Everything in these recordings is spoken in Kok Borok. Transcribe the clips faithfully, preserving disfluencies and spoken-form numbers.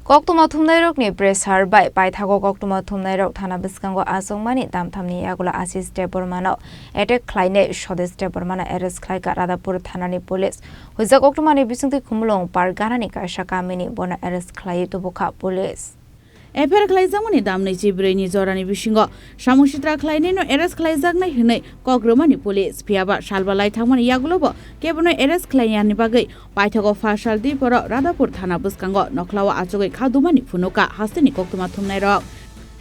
Koktwma thumnairokni pressure bai paithago koktwma thumnairok thana bwskango achukmani damthamni yagulo Ashish Debbarmano attack khlainai Swadesh Debbarmano arrest khlaikha Radhapur thanani police. Huijak koktwmani bisingtwi Khumulwng Parganani kaisa kamini bono arrest khlaiwi tubukha police. F I R khlaijakmani damni chibrwini jorani bisingo samung sitra khlainaino arrest khlaijaknai hwnwi kok rwmani police. Phiyaba salba lai thangmani yagulobo kebono arrest khlaiyani bagwi paithago pharsal diporo Radhapur thana bwskango nokhlao achugwi kha dumani phunukha hasteni koktwma thumnairok.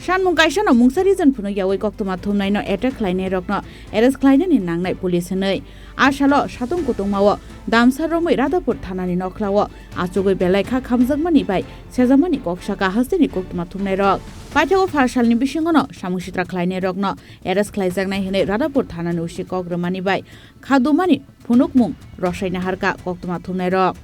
Sanmung kaisano mungsa reason phunuk yaui koktwma thumnaino attack khlainairokno arrest khlainani nangnai police hwnwi. A salo satung kutungmao damsa romwi Radhapur thanani nokhlao achugwi belai kha khamjakmani bai sejakmani kok sakha hasteni koktwma thumnairok. Paithago pharsalni bisingono samung sitra khlainairokno arrest khlaijaknai hwnwi Radhapur thanani O C kok rwmani bai kha dumani phunukmung rwsai naharkha koktwma thumnairok.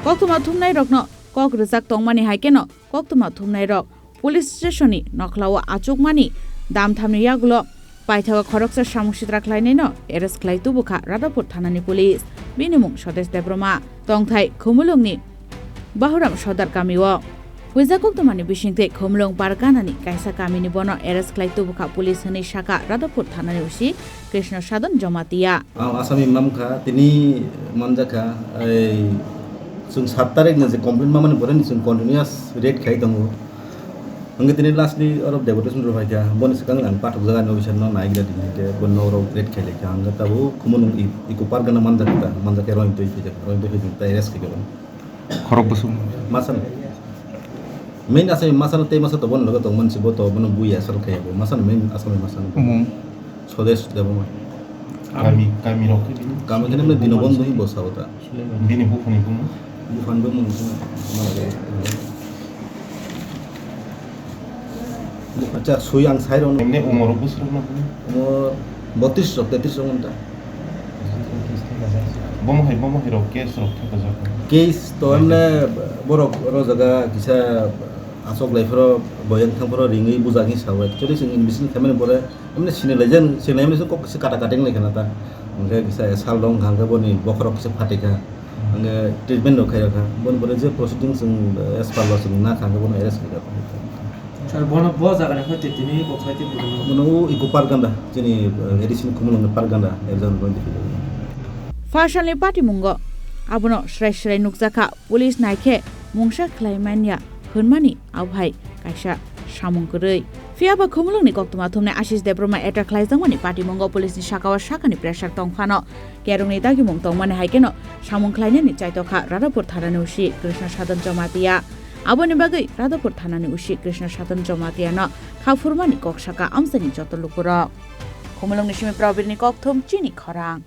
Koktwma thumnairokno kok rwjak tongmani hai kheno koktwma thumnairok police station ni nokhlao achukmani damthamni yagulo paithago khoroksa samung sitra khlainaino arrest khlai tubukha Radhapur thanani police. Bini mung Swadesh Debbarma, tongthai Khumulwngni Bahuram Sodar kamio. Huijak koktwmani bisingtwi Khumulwng Parganani kaisa kamini bono arrest khlai tubukha police hwnwi sakha Radhapur thanani O C Krishna Sadhan Jamatia. Ang Asami mamkha, tini manjakha, ei, chwng sat tarik ni je complaint mamani boreni chwng continuous raid khai tongo. Hwnkhe tini lastly oro deputation rw phaikha, boni swkang ang pathok jagani officer no naigra tini hwnkhe bo nok rok raid khai laikha, hwnkhe tabuk Khumulwng i-, Eco Park gana manjakha ta, manjakhe Royang twi phaijak, Royang twi phaijak ta arrest khaikha bono. Khorok bwswk. Masal. Main Asami masal tei masa to bono loge tongmani si bo to bono buya sal khe bo. Masal main Asami masal. Omo. Swadesh Debbarma. Kami, kami rok khe bini? Kami khe nang Dinobondhu hi bo sao ta. Bini buphani bumo? Buphani bumo nang malage. Acha, sui ang sai rokno. Emne umor bwswk rokno? Umor botris rok, tetris rok wngta. Bomo hai, bomo hai rok case rok thepajak. Case to emne borok oro jaga kisa asok lai phoro boyang thang phoro ringwi bujak hi sao. Actually chwng investigation khaimani pore emne sini lai jen, sini lai emne kok kisa kata kating lai khana ta. Hwnkhe kisa sal dong kha hwnkhe boni bokhorok kisa phatikha. Hwnkhe treatment rok khai rokha. Boni pore je proceeding chwng as per law chwng na kha hwnkhe bono arrest khai rokha. Sir, bono bo jaga ni hwnkhe tini kok khai tei buino. Bono o Eco Park ganda, chini, eh, A D C ni Khumulwng ni park ganda, exam rwna diphilwi. Pharsalni patimungo abono srai srai nukjakha, police naikhe mungsa khlai manya hwnmani abohai kaisa samung kwrwi. Phiyaba Khumulwngni koktwma thumnai Ashish Debbarma attack khlaijakmani patimungo police ni sakao sakani pressure tongphano kerongni dagimung tongmani hai kheno samung khlainani chaitokha Radhapur thanani O C Krishna Sadhan Jamatia. Aboni bagwi Radhapur thanani O C Krishna Sadhan Jamatia no kha phurmani kok sakha amchaini joto lukurok. Khumulwngni simi Probirni kokthum chini khorang.